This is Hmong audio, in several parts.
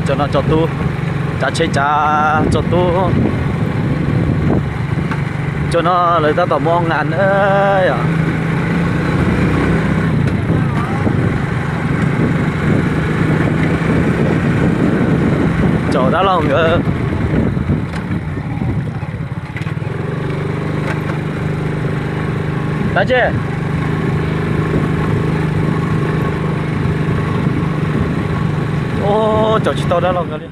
Cov no tso tub, tsav tsheb tsav tso tub. Cov no lawv tab tom muab nqa na yom. Tsaum dab laug nkawd. Dab tsi? Ub, tsaum tsis tau dab laug nkawd li.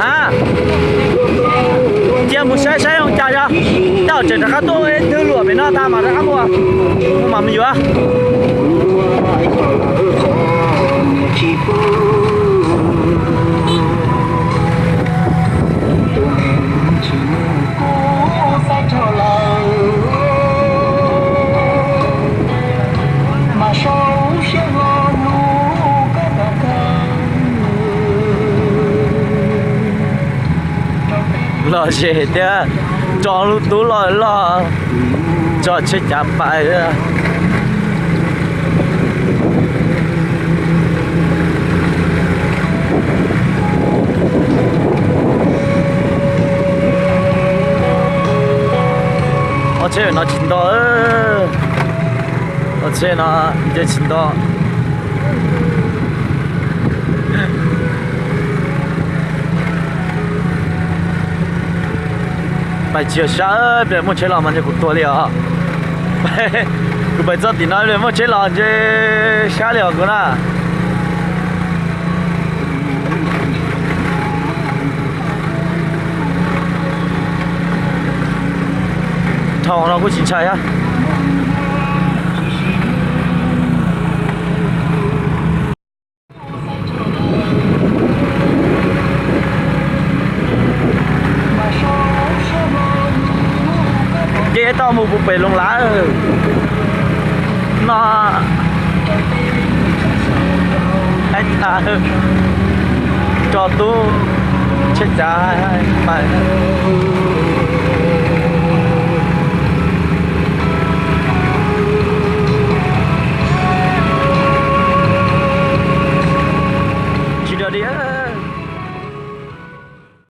Ha, cia mus saib saib zoo cas yog. Tej zaum tseem rov qab tuaj ib thwv luam pem no tag mas rov qab mus, mus mas mus yuav. Lom zem thiab, tso lub tub loj loj, tso tsheb cav pais. Ob tsheb no tsis nto, ob tsheb no nce tsis nto. Pais tsis sab, pliag muaj tsheb los mas ntshe kuv tuag li os. Kuv pais txog tim no pliag muaj tsheb los ntshe sab li os kuv na. Dhau no kuj tsis ntshai thiab. Ces tau mus puag pem Looj Lav no. Tso tub tsheb cav pais. Tsis dog li.